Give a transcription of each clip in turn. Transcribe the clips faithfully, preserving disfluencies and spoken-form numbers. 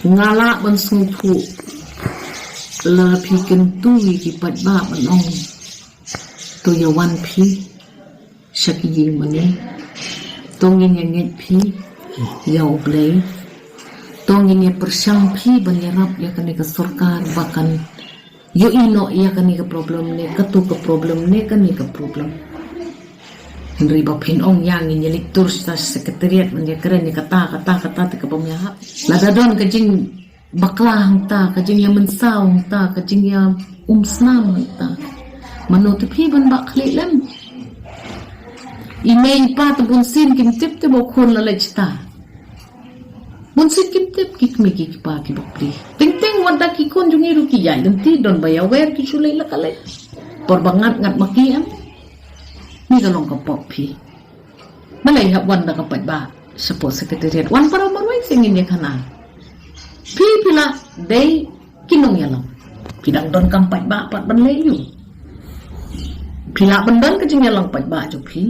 Nga lah ban sngewthuh la phi kyntu ïa ki paidbah ban ong to ïa wan phi sha ki ïing mane. To ngin ïa ngeit phi ïa U Blei. To ngin ïa pyrshang phi ban ïarap ïa kane ka sorkar ba kan ïohi noh ïa kane ka problem ne katu ka problem ne kane ka problem. Hynrei ba phin ong ïa ngin ïa leit tur sha secretariat ban ïa kren ïa kata kata kata te ka bym ïahap. Lada don ka jingbakla hangta, ka jingïamynsaw hangta, ka jingïaumsnam hangta, mano te phi ban bah khlieh lem? I mei i pa te bun sien kim tip te ba u khun la leit shata. Bun sien kim tip ki kmie ki kpa ki bapli. Teng teng wat da ki khun jong ngi ruh ki ïaid lynti, don ba ïawer ki shu leit la ka leit. Por ba ngat ngat ma ki em. Ni ka long ka pop phi. Balei hap wan da ka paidbah shapoh secretariat? Wan para marwei sha ngin ïa khana. Phi phi la dei ki nongïalam. Phi dang donkam paidbah pat ban leh aiu? Phi lah ban don ka jingïalang paidbah jong phi.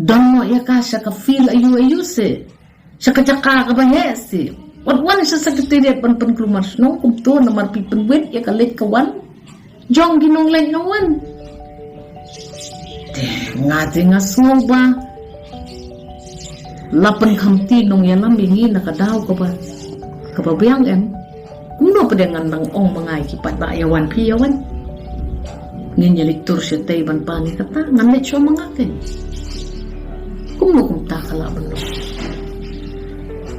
Don noh ïa ka sha ka field aiu aiu se. Sha ka jaka kaba heh se. Wat wan sha secretariat ban pynkulmar shnong kumto namar phi pynwit ïa ka leit ka wan jong ki nongleit nongwan. Te nga te nga sngew ba la pynkhamti nongïalam ïa ngi na ka daw kaba kaba biang em. Kumno pat de ngan dang ong ma nga ïa ki paidbah ïa wan phi ïa wan. Ngin ïa leit tur shatei ban pan ïa kata ngan leit shuwa ma nga kein. Kumno kumta ka lah ban long.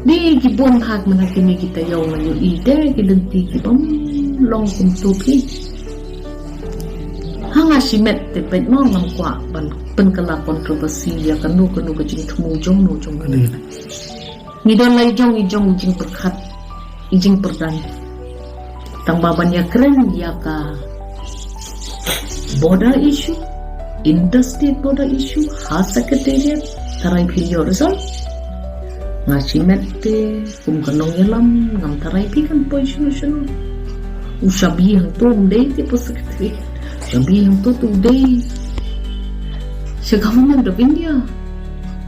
Dei ki bun bha mynta kine ki taïew ngan ïohi de ki lynti ki bym long kumto phi. Ha nga shimet te peit mo ngam kwah ban pynkylla controversy ïa kano kano ka jingthmu jong no jong no. Ngi don la i jong i jong i jingpyrkhat i jingpyrdan. Tang ba ban ïakren ïa ka border issue, interstate border issue ha secretariat, tharai phin ïoh result. Nga shimet te kum ka nongïalam ngam tharai phi kan poi shano shano. U shabi hangto um dei te poh secretariat. U shabi hangto te u dei sha Government of India.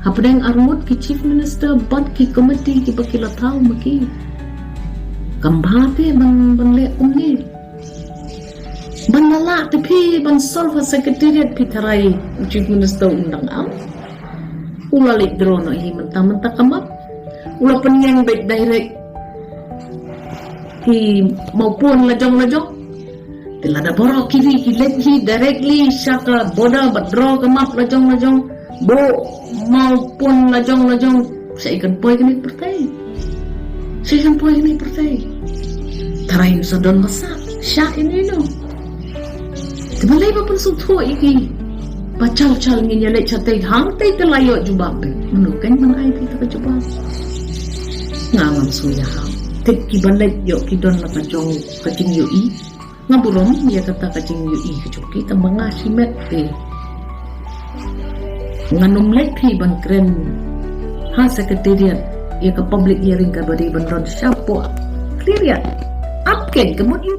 Hapdeng arngut ki Chief Minister bad ki committee kiba ki la thaw ma ki. Kam bha te ban ban leh kumne. Ban la lah te phi ban solve ha secretariat phi tharai u Chief Minister um dang am. U la leit draw noh hi mynta mynta ka map. U la pynïeng beit direct hi Mawpun lajong lajong. Te lada baroh ki ri ki leit hi directly sha ka border bad draw ka map lajong lajong. Buh Mawpun lajong lajong. Shaei kan poi kane ka pyrthei? Shaei kan poi kane ka pyrthei? Tharai sa don ba sah shah ïa ino. Te balei ba pynsngewthuh ïa ki ba chal chal ngin ïa leit shatei hangtei te la ïoh jubab. Mano kein ban ai phi kata ka jubab? Nga ngam sngewthuh ïa ha. Te kiba leit ïoh ki don la ka jong ka jingïohi. Nga burom ïa kata ka jingïohi ka jong ki tang ba nga shimet te ngan ym leit phi ban kren ha secretariat ïa ka public hearing kaba dei ban don shapoh Khliehriat. Ap kein ka mut ïa